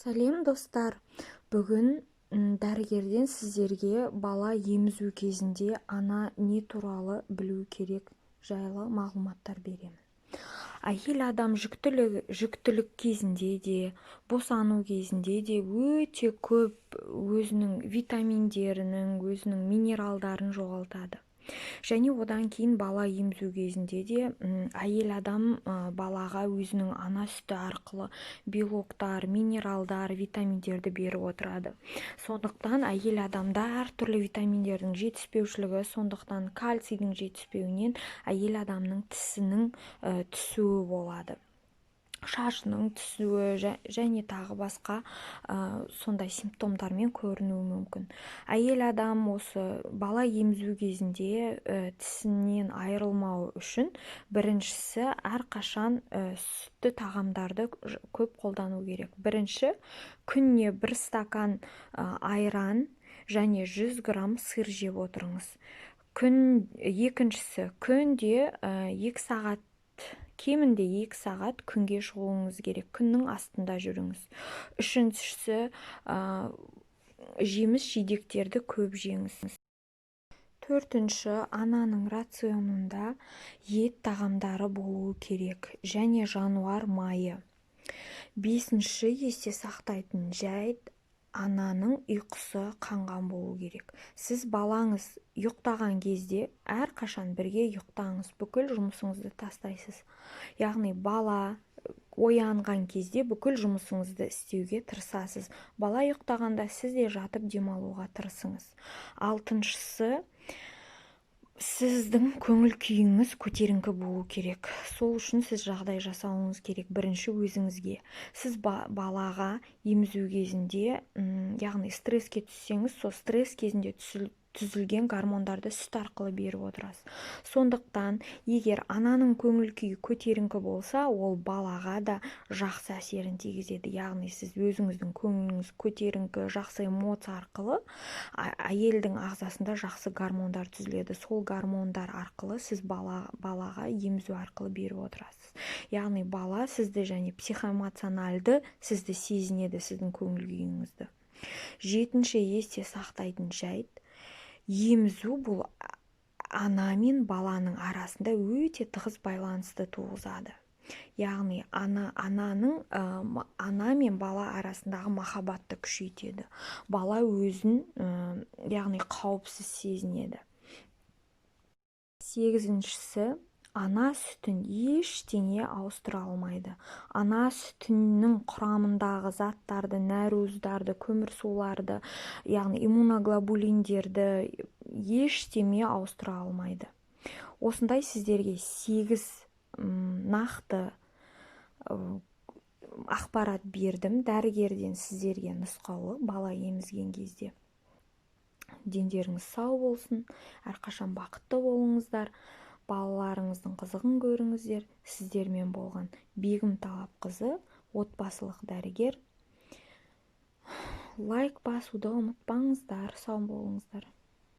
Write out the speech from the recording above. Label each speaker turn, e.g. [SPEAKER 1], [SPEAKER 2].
[SPEAKER 1] Сәлем, достар! Бүгін дәрігерден сіздерге бала емізу кезінде ана не туралы білу керек жайлы мағлұматтар беремін. Әйел адам жүктілік кезінде де, босану кезінде де өте көп өзінің витаминдерінің, өзінің минералдарын жоғалтады. Және одан кейін бала емізу кезінде де әйел адам балаға өзінің ана сүті арқылы белоктар, минералдар, витаминдерді беріп отырады. Сондықтан әйел адамда әртүрлі витаминдердің жетіспеушілігі, сондықтан кальцийдің жетіспеуінен әйел адамның тісінің түсуі болады, шашының түсуі және тағы басқа сондай симптомдармен көрінуі мүмкін. Әйел адам осы бала емізу кезінде тісінен айырылмау үшін біріншісі, әрқашан сүтті тағамдарды көп қолдану керек. Бірінші, күніне бір стакан айран және 100 грамм сыр жеп отырыңыз. Күн екіншісі, күнде 2 сағат, кемінде 2 сағат күнге шығуыңыз керек, күннің астында жүріңіз. Үшіншісі, жеміс жидектерді көп жеңіз. Төртінші, ананың рационында ет тағамдары болуы керек және жануар майы. Бесінші, есте сақтайтын жайт: ананың ұйқысы қанған болу керек. Сіз балаңыз ұйықтаған кезде әрқашан бірге ұйықтаңыз, бүкіл жұмысыңызды тастайсыз. Яғни бала оянған кезде бүкіл жұмысыңызды істеуге тырысасыз. Бала ұйықтағанда сіз де жатып демалуға тырысыңыз. Алтыншысы, сіздің көңіл күйіңіз көтеріңкі болу керек. Сол үшін сіз жағдай жасауыңыз керек бірінші өзіңізге. Сіз балаға емізу кезінде, яғни стресске түссеңіз, сол стресс кезінде түзілген гормондарды сүт арқылы беріп отырасыз. Сондықтан егер ананың көңіл күйі көтеріңкі болса, ол балаға да жақсы әсерін тигізеді. Яғни сіз өзіңіздің көңіліңіз көтеріңкі, жақсы эмоция арқылы әйелдің ағзасында жақсы гормондар түзіледі. Сол гормондар арқылы сіз балаға емізу арқылы беріп отырасыз. Яғни бала сізді және психоэмоциональды сізді сезінеді, сіздің көңіл күйіңізді. Жетінші, есте сақтайтын жайт: емізу бұл ана мен баланың арасында өте тығыз байланысты туғызады. Яғни ана мен бала арасындағы махаббатты күшейтеді. Бала өзін яғни қауіпсіз сезінеді. Сегізіншісі, ана сүтін ештеңе ауыстыра алмайды. Ана сүтінің құрамындағы заттарды, нәруыздарды, көмірсуларды, яғни иммуноглобулиндерді ештеме ауыстыра алмайды. Осындай сіздерге сегіз нақты ақпарат бердім дәрігерден сіздерге нұсқаулық бала емізген кезде. Дендеріңіз сау болсын, әрқашан бақытты болыңыздар, балаларыңыздың қызығын көріңіздер. Сіздермен болған Бегім Талапқызы, отбасылық дәрігер. Лайк басуды ұмытпаңыздар. Сау болыңыздар.